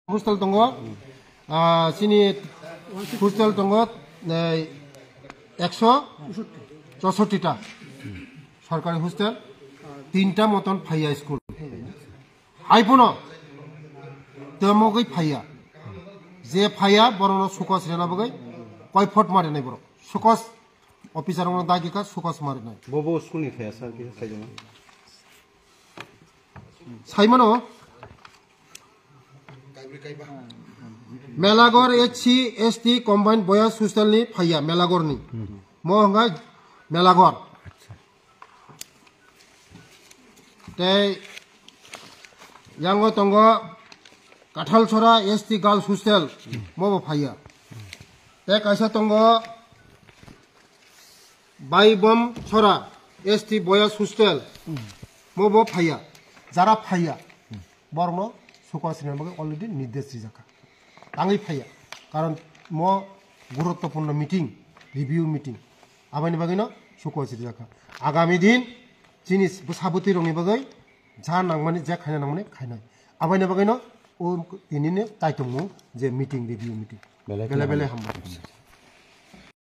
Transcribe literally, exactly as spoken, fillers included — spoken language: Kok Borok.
Hostel tongo, ah, chini hostel tongo, eh, ekso chosoti ta sorkari hostel, tinta moton phaiya school. Hai phano temogwi phaiya. Je phaiya, borokno sukos rena bagwi koi phot ma rinai borok. Sukos officer rokno dagi kha sukos ma rinai. Bo bo school ni phaiya sir, kisa saijama. Saimano, Melagor H C S T combined boys hostel ni phaiya, Melagor ni. Mo hwnga Melagor. Tei yango tongo Kathalsora S T Girls Hostel, mo bo phaiya. Tei kaisa tongo Baibom Sora S T Boys Hostel, mo bo phaiya. Jara phaiya, borokno sukos rina bagwi already nirdesh rijak kha. Tangwi phaiya, karon mo guruttopurno meeting, review meeting, aboni bagwino sukos rijak kha. Agami din chini bwsabwtwi rokni bagwi ja nangmani, je khaina nangmani khainai. Aboni bagwino o tinini kaitongo je meeting, review meeting. Belai belai belai hambai.